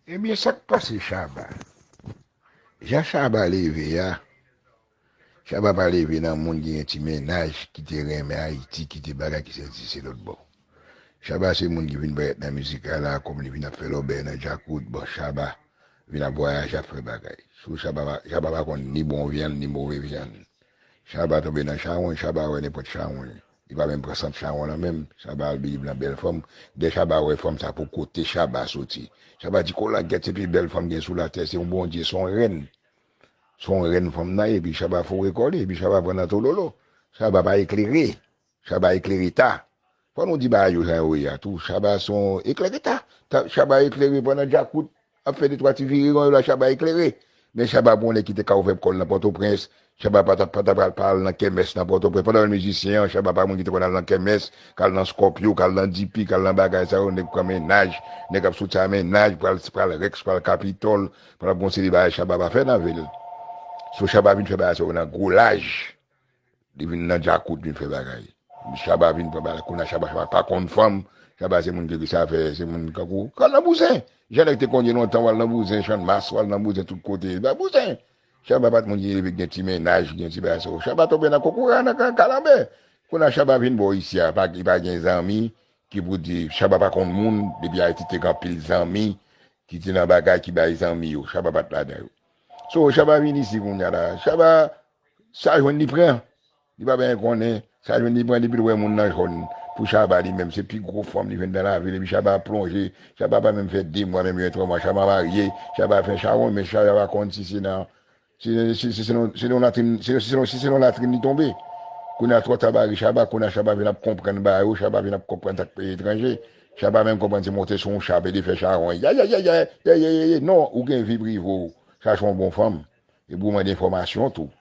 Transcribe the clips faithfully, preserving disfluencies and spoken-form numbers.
Ebyen, sa k pase Shabba? Jan Shabba leve a, Shabba pa leve nan moun ki gen ti mennaj, ki te renmen Ayiti, ki te bagay, ki sèti se lòt bò. Shabba se moun ki vin parèt nan mizik la, la, kòm li vin ap fè lòbèy nan djakout, bon, Shabba vin ap vwayaje, ap fè bagay. Sou Shabba, Shabba pa konn ni bon vyann, ni move vyann. Shabba tonbe nan chawony, Shabba wè nenpòt chawony. Li pa menm pran sant chawony lan menm. Shabba al believe nan bèl fanm. Dè Shabba wè fanm sa pou kote Shabba soti. Shabba di, "Kola, gèt se pi bèl fanm gen sou latè, se yon bondye, se yon rèn." Se yon rèn fanm nan ye, epi Shabba foure kò li, epi Shabba pran nan tololo. Shabba pa eklere. Shabba eklere ta. Fò nou di bagay yo jan yo ye a tou. Shabba se yon eklere ta. Ta, Shabba eklere pandan djakout ap fè de twa ti vire ron yo la, Shabba eklere. Men Shabba pou yon nèg ki te ka ouvè kò l nan Pòtoprens. Shabba pa ta, pa ta pral, pral nan kèmès nan Pòtoprens. Pandan l mizisyen an, Shabba pa moun ki te konn al nan kèmès, k al nan Scorpio, k al nan D P, k al nan bagay sa yo, nèg pran mennaj, nèg ap soti a mennaj, pral, pral Rex, pral Capitol, pral gon seri bagay Shabba pa fè nan vil. So Shabba vin fè bagay sa yo nan gwo laj. Li vin nan djakout vin fè bagay. Shabba vin pran bagay. Kounye a Shabba, Shabba pa konn fanm. Shabba se moun ki sa fè, se moun kankou, k al nan bouzen. Jan nèg te konn ye lontan, w al nan bouzen, Channmas, w al nan bouzen tout kote. Nan bouzen. Shabba pa t moun ki gen ti mennaj, gen ti bagay sa yo. Shabba tonbe nan kokoura, nan ka-, kalanbè. Kounye a Shabba vin bò isi a, pa, li pa gen zanmi ki pou di, Shabba pa konn moun, depi Ayiti te gen anpil zanmi ki te nan bagay ki bay zanmi yo. Shabba pa t ladan yo. So, Shabba vin isi kounye a la. Shabba, sa jwenn li pran. Li pa byen konnen, sa jwenn li pran depi l wè moun nan jòn. Pou Shabba li menm, se pi gwo fanm li jwenn nan lavi l, epi Shabba plonje. Shabba pa menm fè de mwa, menm gen twa mwa, Shabba marye, Shabba fè chawony, men Shabba pa konn si se nan, si, si, si, si se nan, se nan latrin, si, si, si, si se nan latrin li tonbe. Kounye a twò ta bare Shabba, kounye a Shabba vin ap konprann bagay yo, Shabba vin ap konprann sa k peyi etranje. Shabba menm konprann se monte sou yon cha, epi fè chawony. Ya, ya, ya, ya, ya, ya, ya, ya. Non, ou gen vi prive w. Chache yon bon fanm. Epi ou mande enfòmasyon tou.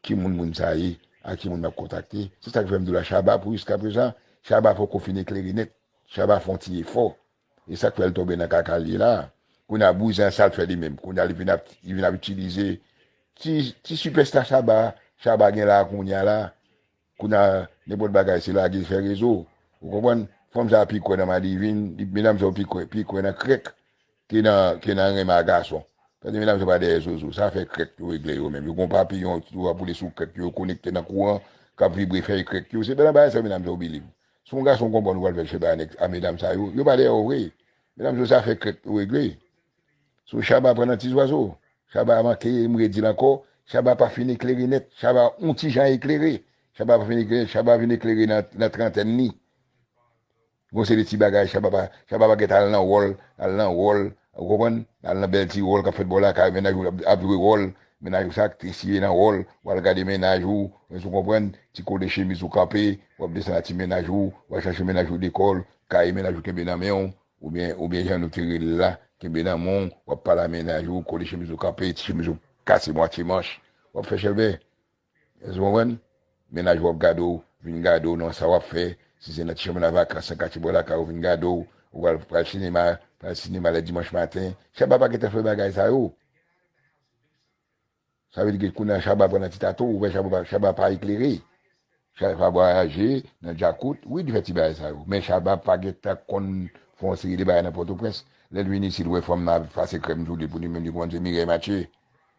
Ki moun moun sa ye, a ki moun m ap kontakte. Se sa k fè m di w la, Shabba pou jiskaprezan, Shabba poko fin eklere nèt. Shabba fè yon ti efò. E sa k fè l tonbe nan kaka l ye la. Kounye a bouzen an sa l fè li menm. Kounye a li vin ap, li vin ap itilize ti, ti sipèsta Shabba, Shabba gen la kounye a la. Kounye a nenpòt bagay se lage fè rezo. Ou konprann? Fanm sa pi kwè nan madivin, li, medam sa yo pi kwè, pi kwè nan krèk ke nan, ke nan renmen a gason. Paske medam sa pa dèyè zozo, sa fè krèk yo regle yo menm. Yo gon papiyon ki tou ap woule sou krèk yo, yo konekte nan kouran k ap vibre fèy krèk yo. Se nan bagay sa medam sa yo believe. Si yon gason konprann ou pral fè cheba a nèg, a medam sa yo, yo pa dèyè w vre. Medam sa yo sa fè krèk yo regle. So Shabba pran nan ti zwazo. Shabba manke, m redi l ankò, Shabba pa fin eklere nèt, Shabba yon ti jan eklere. Shabba pa fin eklere, Shabba vin eklere nan, nan trantèn li. Gon seri ti bagay, Shabba pa, Shabba pa gentan al nan wòl, al nan wòl, ou konprann? Al nan bèl ti wòl k ap fèt bò lakay, mennaj ou ap, ap jwe wòl, mennaj ou se aktris li ye nan wòl, w al gade mennaj ou, èske ou konprann? Ti kole chemiz ou kanpe, w ap desann a ti mennaj ou, w al chache mennaj ou lekòl, kaye mennaj ou kenbe nan men w, oubyen, oubyen jan nou te rele l la, kenbe nan men w, w ap pale a mennaj ou, kole chemiz ou kanpe, ti chemiz ou kase mwatye manch, w ap fè chèlbè. Èske w konprann? Mennaj ou ap gade w, vin gade w nan sa w ap fè. Si se nan ti chanm nan vakans, nan katye bò lakay ou, vin gade w. Ou pral, pral sinema, pral sinema lè dimanch maten. Shabba pa gentan fè bagay sa yo. Sa vle di ke kounye a Shabba pran nan ti tato, ou wè Shabba pa, Shabba pa eklere. Shabba vwayaje nan djakout, wi, li fè ti bagay sa yo. Men Shabba pa gentan konn fè yon seri de bagay nan Pòtoprens. Lè l vin isit, l wè fanm nan ap pase krèm sou li pou li menm, li konn se Mireille Mathieu.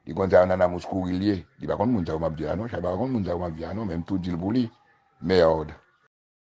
Li konn sa yo nan Namous kouri l ye. Li pa konn moun sa yo m ap di a non. Shabba pa konn moun sa yo m ap di a non. Men m tou di l pou li. Merde.